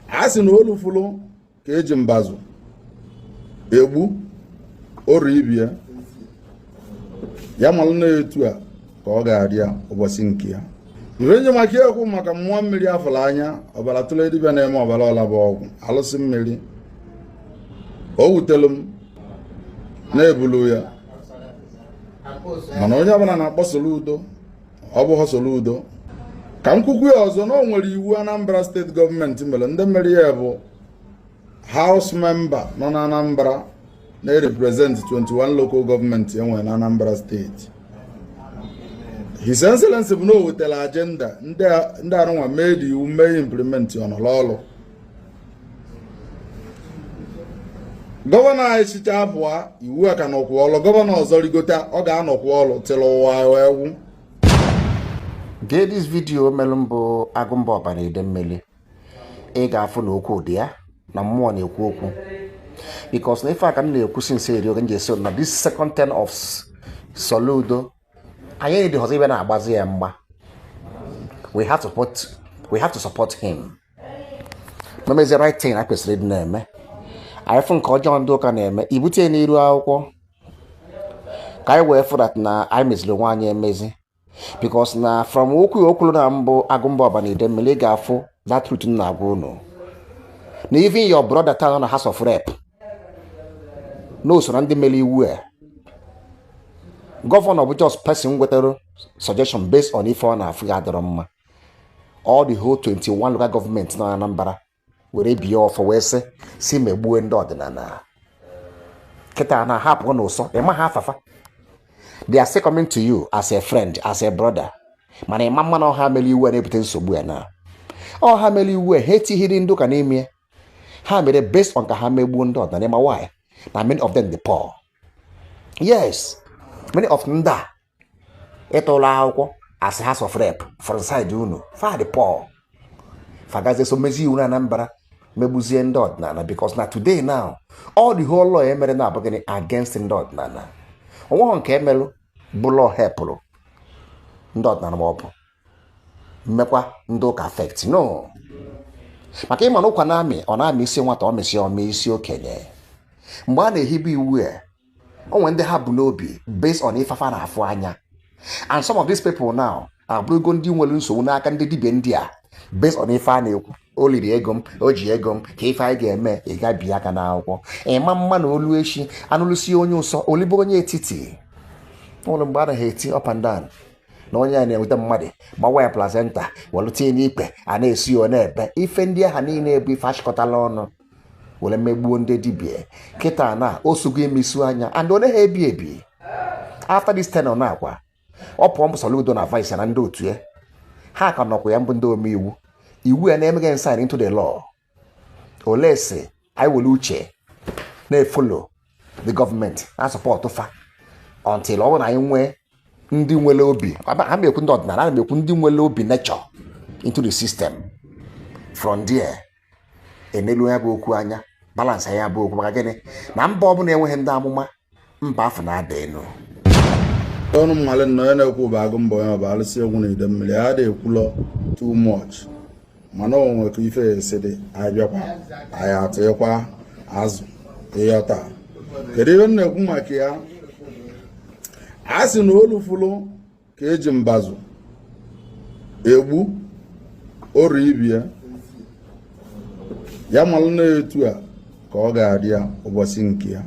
A sị na olu fụlụ ka eji mbazụ egbu oru ibie ya malụ na etu a ka ọ ga-adị ya ụbọchị nke ya. Ife nji maka ekwu maka mmụọ mmiri afụla anya ọbara tụle dibịa na-eme ọbara ọla bụ ọgwụ alụsị mmiri. O wutelu m na-ebulu ya, mana onye ọbụla na-akpọ Soludo, ọ bụghị Soludo. Ka m kwukwu ya ọzọ na o nwere iwu Anambra steeti gọọmenti mere. Ndị mere ya bụ House member nọ na Anambra na-represent 21 local gọọmenti enwere na Anambra steeti. His Excellency bụ na o wetara agenda ndị arụnwa mee dị iwu mee implement ọnọrọ ọlụ. Gọvanọ anyị chicha abụọ iwu a ka nọkwa ọlụ. Gọvanọ ọzọ rigota, ọ ga-anọkwa ọlụ till ụwa wee gwụ. Gee this video melụ mbụ Agụmba Ọbara Idemmili, ị ga-afụ na okwu dị ya na mmụọ na-ekwu okwu, because na ife a ka m na-ekwu since eri oge m ji esi na this second term of Soludo anyị dị ọzọ ibe na-agbazi ya mgba. We have to support him. Memezi right thing a kwesịrị ịdị na-eme. Anyị fụ nke ọjọọ ndị ụka na-eme, ibute ya n'iru akwụkwọ ka anyị wee fụ that na anyị meziri onwe anyị emezi, because na from okwu okwulu na mbụ Agụmba Ọbara Idemmili, ị ga-afụ that truth m na-agwa unu na even your brother taa nọ na House of Rep na o so na ndị mere iwu a. Gọvanọ bụ just person wetara suggestion based on ife ọ na-afụ ya adịrọ mma. All the whole 21 local government nọ na Anambra were bie ọfọ wee sị si megbue ndị ọdịnala. Kịta na hapụ n'ụsọ ịma ha afafa, they are still coming to you as a friend, as a brother, mana ịma mma na ọha mere iwu a na-ebute nsogbu ya, na ọha mere iwu a ha etighịrị ndị ụka n'ime ha mere based on ka ha megbuo ndị ọdịnala. Ịma why? Na many of them dị poor. Yes, many of ndị a ịtụrụ akwụkwọ as House of Rep for side unu fa dị poor, fagazie so mezi iwu na Anambra megbuzie ndị ọdịnala, because na today now all the whole law emere na abụ gịnị against ndị ọdịnala. Onweghị nke emelụ bụ law helpụrụ ndị ọdịnala ma ọ bụ mmekwa ndị ụka affect, no. Maka ịma na ụkwa na-amị, ọ na-amị isi nwata, ọ mịsị ọmị isi okenye. Mgbe a na-ehibe iwu a, o nwere ndị ha bụ n'obi based on ife afa na-afụ anya, and some of these people now abụrụgo ndị nwere nsogbu n'aka ndị dibịa ndị a based on ife a na-ekwu. O liri ego m, o ji ego m, ka ife anyị ga-eme. Ị ga-bie aka n'akwụkwọ, ịma mma na olu echi anụlụsi onye ụsọ olibe onye etiti ụlọ. Mgbe a naghị eti up and down na onye a na-enweta mmadụ gbawa ya placenta were tinye n'ikpe a na-esi ya na-ebe ife ndị agha niile bụ ife achịkọtala ọnụ were megbuo ndị dibịa. Kịta na osugo emisu anya and ọ naghị ebi ebi. After this tenure na akwa ọ pụọ mbụ Soludo na vice na ndị otu ya ha ka nọkwa ya mbụ ndị omeiwu iwu ya na-emeghị sign into the law. Ole si anyị were uche na-efollow the gọọmenti na support fa until ọ bụrụ na anyị nwee ndị nwere obi ha na-ekwu ndị ọdịnala, ana m ekwu ndị nwere obi nature into the system. From there enelu ya bụ okwu anya, balance ya bụ okwu. Maka gịnị? Na mba ọbụla enweghị ndị amụma, mba afọ na-ada elu. Ọnụ mmalị na onye na-ekwu bụ Agụmba onye ọba alụsị egwu na Idemmili. Ha dị ekwulọ too much, mana o nwere ka ife esi dị. Anyị bịakwa, anyị atụghịkwa azụ ịghọta. Kedu ihe m na-ekwu maka ya? A sị na olu fụlụ ka eji mbazụ egbu oru ibie ya malụ na etu a ka ọ ga-adị ya ụbọchị nke ya.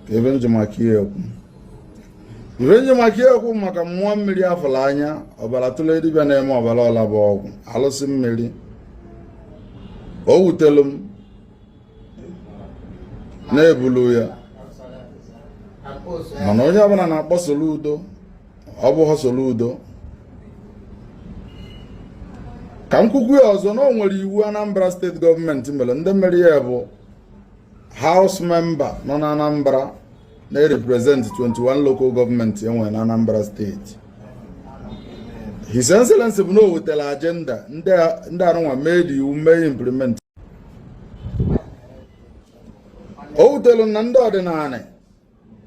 Ka ebe nji maka ya ekwu, ife nji maka ya ekwu maka mmụọ mmiri afụla anya ọbara tụle dibịa na-eme ọbara ọla bụ ọgwụ alụsị mmiri. O wutelu m na-ebulu ya, mana onye ọbụla na-akpọ Soludo, ọ bụghị Soludo. Ka m kwukwu ya ọzọ na o nwere iwu Anambra steeti gọọmenti mere. Ndị mere ya bụ House member nọ na Anambra na-represent 21 local gọọmenti enwere na Anambra steeti. His Excellency bụ na o wetara agenda ndị arụnwa mee dị iwu mee implement. O wutere na ndị ọdịnala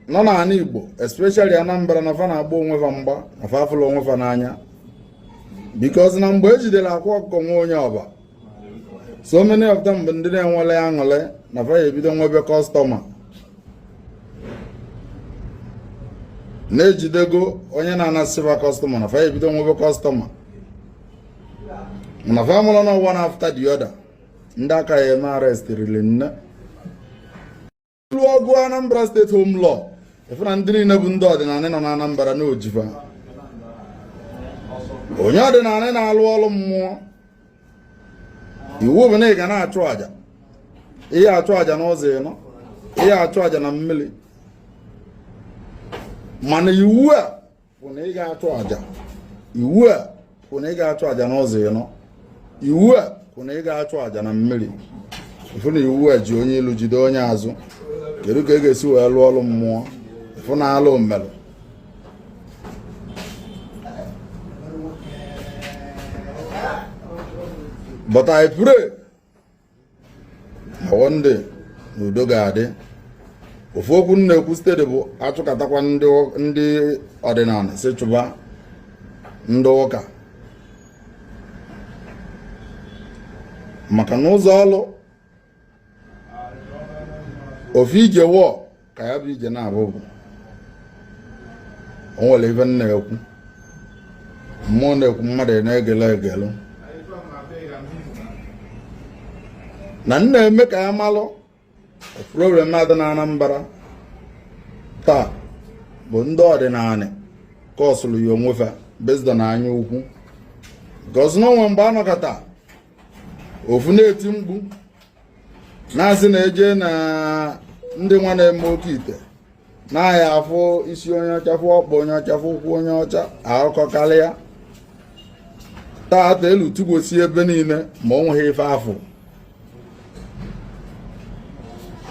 nọ n'ala Igbo, especially Anambra, na fa na-agba onwe fa mgba na fa afụla onwe fa n'anya, because na mgbe ejidere akwa ọkụkọ nwa onye ọba So many of them bụ ndị na-enwele aṅụrị na fa ebido nwebe customer, na-ejidego onye na-anasị fa customer, na fa ebido nwebe customer, mana fa amarọ na one after the other, ndị aka ya eme arrest riri nne. Lụọ ọgụ Anambra State Home Law, ị fụ na ndị niile bụ ndị ọdịnala nọ na Anambra na o ji fa. Onye ọdịnala na-alụ ọrụ mmụọ, iwu bụ na ị ga na-achụ àjà, ihe achụ àjà n'ụzọ ịnọ, ihe achụ àjà na mmiri. Mana iwu a bụ na ị ga-achụ àjà, iwu a bụ na ị ga-achụ àjà n'ụzọ ịnọ, iwu a bụ na ị ga-achụ àjà na mmiri. Ị fụ na iwu a ji onye ilu jide onye azụ. Kedu ka ị ga-esi wee lụọ ọrụ mmụọ? Ị fụ na alụ mmelụ. But I pray na one day na udo ga-adị. Ofu okwu m na-ekwu steady bụ achụkatakwa ndị ọdịnala si chụba ndị ụka, maka na ụzọ ọlụ ofu ije wụọ ka ya bụ ije na-abụ bụ o nwere ife m na-ekwu, mmụọ na-ekwu, mmadụ na-egele egelu na m na-eme ka ya malụ. Problem na-adị na Anambra taa bụ ndị ọdịnala kọsụlụ ya onwe fa based on anya ukwu, because na o nwe mgbe anọkọta ofu na-eti mkpu na-asị na eje na ndị nwa na-eme oke ite na-aya afụ isi onye ọcha, fụ ọkpa onye ọcha, fụ ụkwụ onye ọcha, akụkọ karịa. Taata elu tugbosi ebe niile, ma o nweghị ife afụ.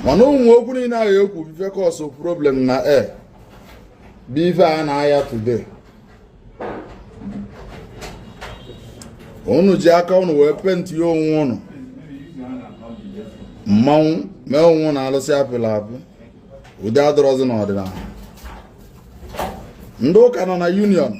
Mana ụmụ okwu niile ahụ ekwu ife cause problem na e bụ ife a na-aya today. Unu ji aka unu wee paint ya onwe unu mmanwụ, mee onwe unu alụsị apịlị apị. Ụdị adọrọzi n'ọdịnala. Ndị ụka nọ na union.